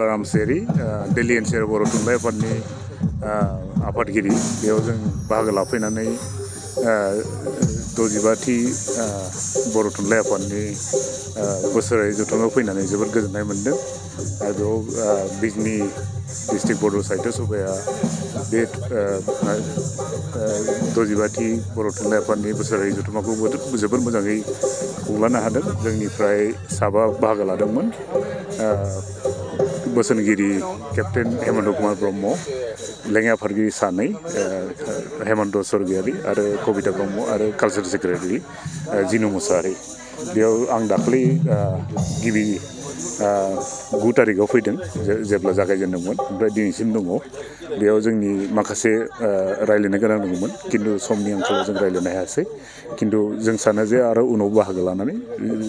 रामसियारि Delhi nCr बर' थुनलाइ आफादनि आफादगिरि बेयाव जों बाहागो लाफैनानै 65थि बर' थुनलाइ आफादनि बोसोरारि जथुमाव फैनानै जोबोद गोजोननाय मोन्दों आरो बेयाव बिजनी डिस्ट्रिक्ट बर' साहित्य सभाया बे 65थि बर' थुनलाइ आफादनि बोसोरारि जथुमाखौ जोबोद मोजाङै खुंलांनो हादों। जोंनिफ्राय 7 बाहागो लादोंमोन। बोसोनगिरि केप्टेन हेमन्त कुमार ब्रह्म, लेङाइ आफादगिरि 2 हेमन्त स्वर्गियारि आरो कबिता ब्रह्म आरो कालचारेल सेक्रेटारि जिनु मुसाहारि। बेयाव आं दाखालि गिबि 9 तारिखआव फैदों जेब्ला जागायजेनदोंमोन, ओमफ्राय दिनैसिम दङ। बेयाव जोंनि माखासे रायज्लायनो गोनां दङमोन, खिन्थु समनि आंखालाव जों रायज्लायनो हायासै। खिन्थु जों सानो जे आरो उनाव बाहागो लानानै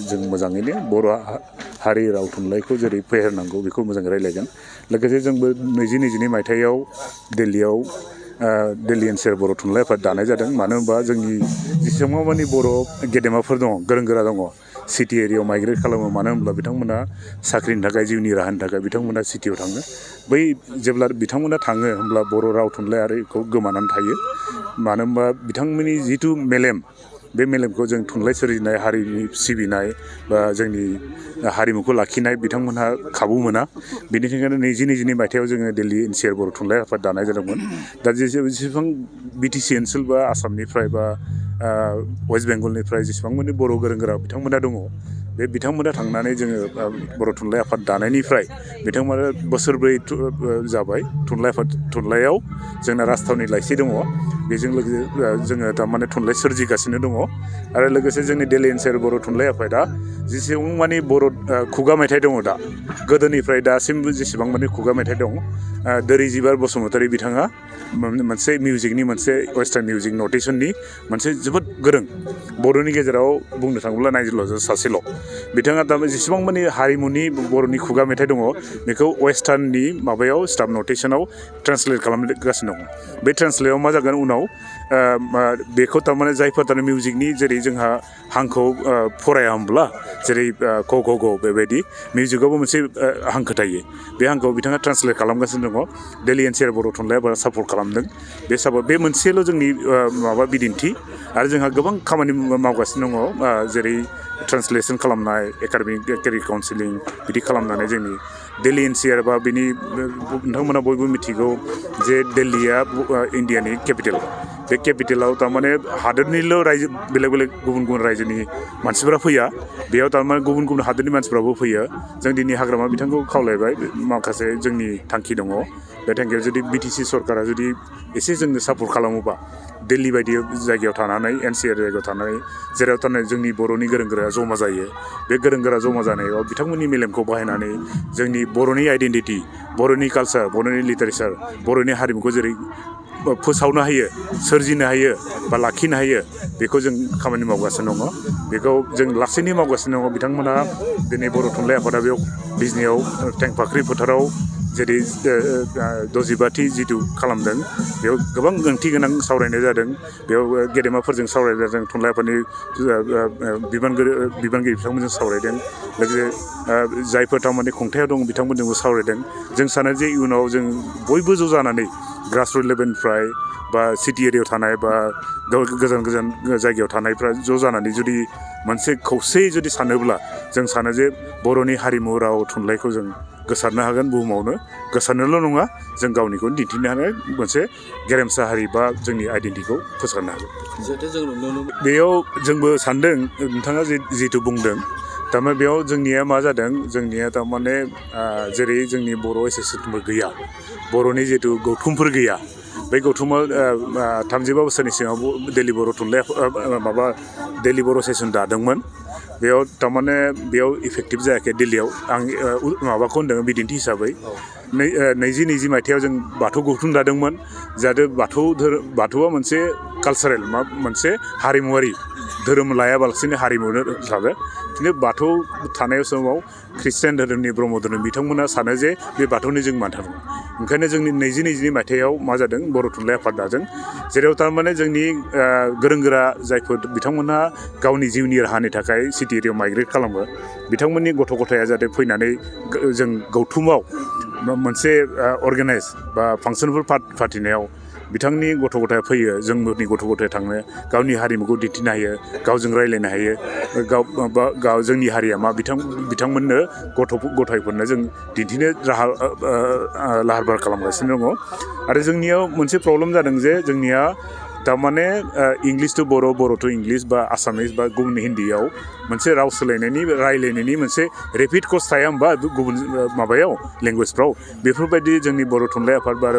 जों मोजाङैनो बर' हारि राव थुनलाइखौ जेरै फेहेरनांगौ बेखौ मोजाङै रायज्लायगोन। लोगोसे जोंबो 2022 मायथाइयाव दिल्लीयाव दिल्ली एनसिआर बर' थुनलाइ आफाद दानाय जादों। मानो होनबा जोंनि जेसेबां मानि बर' गेदेमाफोर दङ, गोरों गोरा दङ, सिटि एरियायाव माइग्रेट खालामो। मानो होनब्ला बिथांमोना साख्रिनि थाखाय, जिउनि राहानि थाखाय बिथांमोना सिटियाव थाङो। बै जेब्ला बिथांमोना थाङो होमब्ला बर' राव थुनलाइ आरिखौ गोमानानै थायो। मानो होनबा बिथांमोननि जिथु मेलेम, बे मेलेमखौ जों थुनलाइ सोरजिनाय, हारिनि सिबिनाय बा जोंनि हारिमुखौ लाखिनाय बिथांमोनहा खाबु मोना। बेनि थाखायनो 2022 मायथाइयाव जोङो दिल्ली एनसिआर बर' थुनलाइ आफाद दानाय जादोंमोन। दा जेसेबां बिटिसि ओनसोल बा आसामनिफ्राय बा वेस्ट बेंगलनिफ्राय जेसेबां मानि बर' गोरों गोरा बिथांमोना दङ, बे बिथांमोना थांनानै जोङो बर' थुनलाइ आफाद दानायनिफ्राय बिथांमोना बोसोरब्रै जाबाय। थुनलाइयाव जोंना राजथावनि लाइसि दङ। बेजों लोगोसे जोङो थारमाने थुनलाइ सोरजिगासिनो दङ। आरो लोगोसे जोंनि दिल्ली एनसिआर बर' थुनलाइ आफादा जेसेबां मानि बर' खुगा मेथाइ दङ, दा गोदोनिफ्राय दासिमबो जेसेबां मानि खुगा मेथाइ दं, दोरैजिबार बसुमतारी बिथाङा मोनसे मिउजिकनि, मोनसे वेस्टार्न मिउजिक नटेसननि मोनसे जोबोद गोरों, बर'नि गेजेराव बुंनो थाङोब्ला नाइजिल' सासेल'। बिथाङा दा जेसेबां मानि हारिमुनि बर'नि खुगा मेथाइ दङ, बेखौ वेस्टार्ननि माबायाव स्टाफ नटेसनाव ट्रेन्सलेट खालामगासिनो दङ। बे ट्रेन्सलेटआव मा जागोन उनाव बेखौ थारमाने जायफोर थारमाने मिउजिकनि जेरै जोंहा हांखोआव फराया होमब्ला, जेरै क ख ग बेबायदि मिउजिकआवबो मोनसे हांखो थायो। बे हांखोआव बिथाङा ट्रेन्सलेट खालामगासिनो दङ। दिल्ली एनसिआर बर' थुनलाइ आफादा सापर्ट खालामदों। बे मोनसेल' जोंनि बिदिन्थि, आरो जोंहा गोबां खामानि मावगासिनो दङ, जेरै ट्रेन्सलेसन खालामनाय, एकाडेमिक केरियार काउन्सिलिं बिदि खालामनानै जोंनि दिल्ली एनसिआर बा बिनि नोंथांमोना बयबो मिथिगौ जे दिल्लीया इण्डियानि केपिटेल। बे केपिटेलाव थारमाने हादोरनिल' रायजो, बेलेग बेलेग गुबुन गुबुन रायजोनि मानसिफोरा फैया। बेयाव थारमाने गुबुन गुबुन हादोरनि मानसिफ्राबो फैयो। जों दिनै हाग्रामा बिथांखौ खावलायबाय, माखासे जोंनि थांखि दङ। बे थांखियाव जुदि बिटिसि सरकारा जुदि एसे जोंनो सापर्ट खालामोबा, दिल्ली बायदि जायगायाव थानानै, एनसिआर जायगायाव थानानै, जेराव थारमाने जोंनि बर'नि गोरों गोरा जमा जायो, बे गोरों गोरा जमा जानायाव बिथांमोननि मेलेमखौ बाहायनानै जोंनि बर'नि आइडेन्टिटि, बर'नि कालसार, बर'नि लिटारेचार, बर'नि हारिमुखौ जेरै फोसावनो हायो, सोरजिनो हायो बा लाखिनो हायो, बेखौ जों खामानि मावगासिनो दङ। बेखौ जों लासैनो मावगासिनो दङ। बिथांमोना दिनै बर' थुनलाइ आफादा बेयाव बिजनीयाव टेंफाख्रि फोथाराव जेरै 65थि जिथु खालामदों, बेयाव गोबां ओंथि गोनां सावरायनाय जादों। बेयाव गेदेमाफोरजों सावरायनाय जादों, थुनलाइ आफादनि बिबानगिरि बिथांमोनजों सावरायदों। लोगोसे जायफोर थारमाने खुंथायाव दं बिथांमोनजोंबो सावरायदों। जों सानो जे इयुनाव जों बयबो ज' जानानै ग्रासरुट लेभेलनिफ्राय बा सिटि एरियायाव थानाय बा गोजान गोजान जायगायाव थानायफ्रा ज' जानानै जुदि मोनसे खौसेयै जुदि सानोब्ला, जों सानो जे बर'नि हारिमु राव थुनलाइखौ जों गोसारनो हागोन। बुहुमावनो गोसारनोल' नङा, जों गावनिखौनो दिन्थिनो हानाय मोनसे गेरेमसा हारि बा जोंनि आइडेन्टिटिखौ फोसाबनो हागोन। बेयाव जोंबो सानदों, नोंथाङा जिथु बुंदों, थारमाने बेयाव जोंनिया मा जादों, जोंनिया थारमाने जेरै जोंनि बर' एस'सियेसनफोर गैया, बर'नि जिथु गौथुमफोर गैया। बे गौथुमा 35 बोसोरनि सिगाङाव दिल्ली बर' थुनलाइ दिल्ली बर' सेसन दादोंमोन। बेयाव थारमाने इफेक्टिभ जायाखै दिल्लीयाव। आं माबाखौ होनदों बिदिन्थि हिसाबै। 2020 मायथाइयाव जों बाथौ गौथुम दादोंमोन। जाहाथे बाथौआ मोनसे कालसारेल, मोनसे हारिमुवारि, धोरोम लायाबालासिनो हारिमु हिसाबै खिन्थु बाथौ थानाय समाव ख्रिस्टियान धोरोमनि ब्रह्म धोरोम बिथांमोना सानो जे बे बाथौनि जों मानथारगौ ओंखायनो जोंनि 2022 मायथाइयाव मा जादों बर' थुनलाइ आफाद दादों जेराव थारमाने जोंनि गोरों गोरा जायफोर बिथांमोनहा गावनि जिउनि राहानि थाखाय सिटि एरियायाव माइग्रेट खालामो बिथांमोननि गथ' गथाया जाहाथे फैनानै जों गौथुमाव मोनसे अर्गानाइज बा फांसनफोर फाथिनायाव बिथांनि गथ' गथाया फैयो जोंनि गथ' गथाया थांनो गावनि हारिमुखौ दिन्थिनो हायो गावजों रायज्लायनो हायो गाव जोंनि हारिया मा बिथांमोननो गथायफोरनो जों दिन्थिनो लाहार फाहार खालामगासिनो दङ आरो जोंनियाव मोनसे प्रब्लेम जादों जे जोंनिया थारमाने इंलिश टु बर' टु इंलिश बा आसामिस बा गुबुन हिन्दीयाव मोनसे राव सोलायनायनि रायलायनायनि मोनसे रेपिड कर्स थाया होमबा गुबुन माबायाव लेंगुवेजफ्राव बेफोरबायदि जोंनि बर' थुनलाइ आफाद बा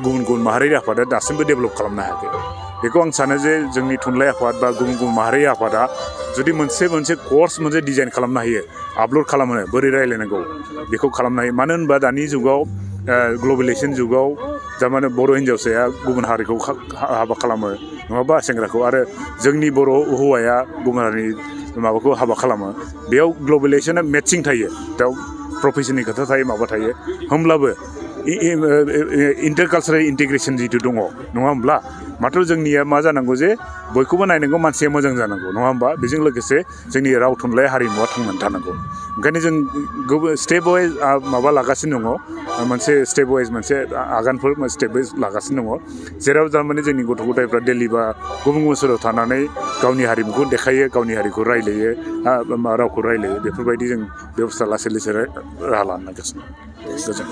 गुबुन माहारियारि आफादा दासिमबो डेभेलप खालामनो हायाखै बेखौ आं सानो जे जोंनि थुनलाइ आफाद बा गुबुन माहारियारि आफादा जुदि मोनसे कर्स मोनसे डिजाइन खालामनो हायो आपल'ड खालामनो बोरै रायलायनांगौ बेखौ खालामनो हायो मानो होनबा दानि जुगाव ग्लबेलाइजेसन जुगाव थारमाने बर' हिन्जावसाया गुबुन हारिखौ हाबा खालामो नङाबा सेंग्राखौ आरो जोंनि बर' हौवाया गुबुन हारिनि माबाखौ हाबा खालामो बेयाव ग्लबेलाइजेसना मेटसिं थायो दा प्रफेसननि खोथा थायो माबा थायो होमब्लाबो इन्टारकालचारेल इन्टिग्रेसन जिथु दङ नङा होमब्ला माथ्र' जोंनिया मा जानांगौ जे बयखौबो नायनांगौ मानसिया मोजां जानांगौ नङा होमबा बेजों लोगोसे जोंनि राव थुनलाइ हारिमुवा थांनानै थानांगौ ओंखायनो जों स्टेप वाइज माबा लागासिनो दङ मोनसे स्टेप वाइज मोनसे आगानफोर स्टेप वाइज लागासिनो दङ जेराव थारमाने जोंनि गथ' गथायफ्रा दिल्ली बा गुबुन ओनसोलाव थानानै गावनि हारिमुखौ देखायो गावनि हारिखौ रायलायो रावखौ रायलायो बेफोरबायदि जों बेबस्था लासै लासै राहा लानो नागिरगासिनो गोजोन